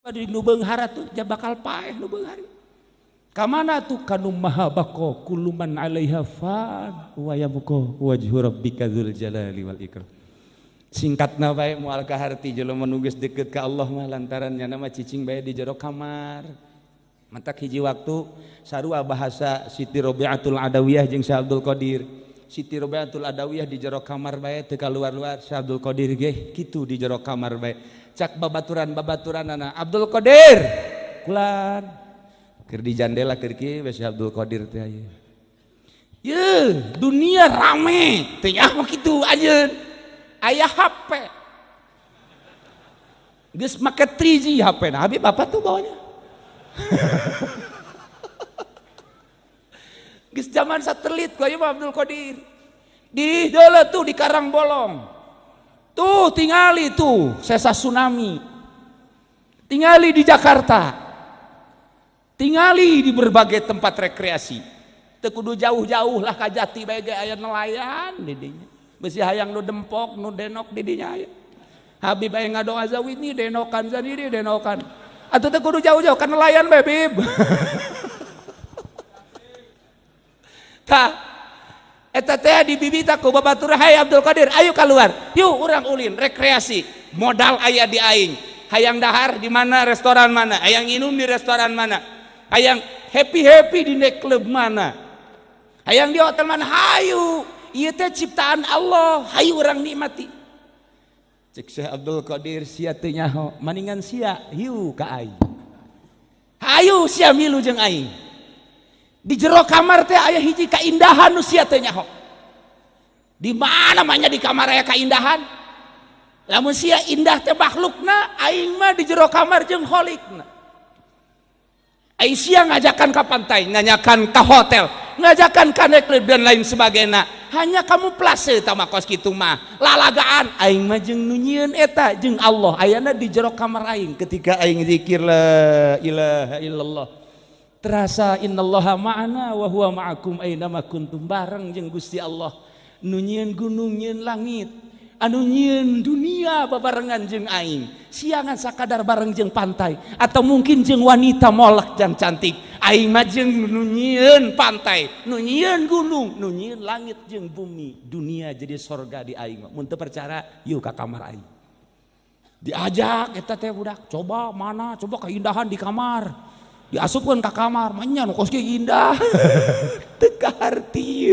Di nu beunghar atuh ja bakal paeh nu beunghar. Ka mana tuh kanu maha baqo kullu man 'alaiha fan wa yabqa wajhu rabbika dzul jalali wal ikram. Singkatna bae moal kaharti jelema nu geus deukeut ka Allah mah lantaran nya mah cicing bae di jero kamar. Mantak hiji waktu sarua bahasa Siti Robiatul Adawiyah jeung Syekh Abdul Qadir. Siti Robiatul Adawiyah di jero kamar bae teu kaluar-luar, Syekh Abdul Qadir ge kitu di jero kamar bae. Cak babaturan-babaturanana Abdul Qadir kulan keur di jandela keur kieu we Syekh Abdul Qadir teh aya. Yeuh, dunia rame teh nyaho kitu anjeun. Aya HP. Geus make 3G HP na Habib apa tuh bawanya? Geus zaman satelit ku aya Abdul Qadir. Di deuleu tuh di Karangbolong. Tuh tingali tuh sesa tsunami. Tingali di Jakarta. Tingali di berbagai tempat rekreasi. Teu kudu jauh-jauh lah ka Jati bae ge aya nelayan di dinya. Besi hayang nu dempok, nu denok di dinya aya. Habib aya ngadoa zawini denokan sendiri denokan. Atuh teu kudu jauh-jauh ka nelayan bae Bib. Tah eta teh dibibita ku babatur, "Hai Abdul Qadir, ayo keluar. Yuk urang ulin rekreasi. Modal aya di aing. Hayang dahar di mana, restoran mana, hayang minum di restoran mana, hayang happy-happy di nightclub mana, hayang di hotel mana, hayu. Ieu teh ciptaan Allah, hayu urang nikmati." Cek Syekh Abdul Qadir, sia teu nyaho, maningan sia hiu ka aing. Hayu sia milu jeung aing. Di jero kamar teh aya hiji kaindahan nu sia teu nyaho. Di mana mah nya di kamar aya kaindahan? Lamun sia indah teh makhlukna, aing mah di jero kamar jeung kholikna. Aing sia ngajakan ka pantai, ngajakan ka hotel, ngajakan ka nightclub dan lain sebagainya. Hanya kamu plase tama kos kitu mah. Lalagaan aing mah jeung nu nyieun eta jeung Allah ayana di jero kamar aing ketika aing zikir la ilaha illallah. Terasa innallaha ma'ana wa huwa ma'akum aina ma kuntum, bareng jeung Gusti Allah. Nu nyieun gunung, nyieun langit, anu nyieun dunia babarengan jeung aing. Siangan sakadar bareng jeung pantai atau mungkin jeung wanita molek dan cantik. Aing mah jeung nu nyieun pantai, nu nyieun gunung, nu nyieun langit jeung bumi. Dunia jadi sorga di aing. Mun teu percaya, yuk ka kamar aing. Diajak eta teh budak, coba mana, coba keindahan di kamar. Diasupkeun ka kamar, mah nya nu kos kieu indah. Teu kaharti.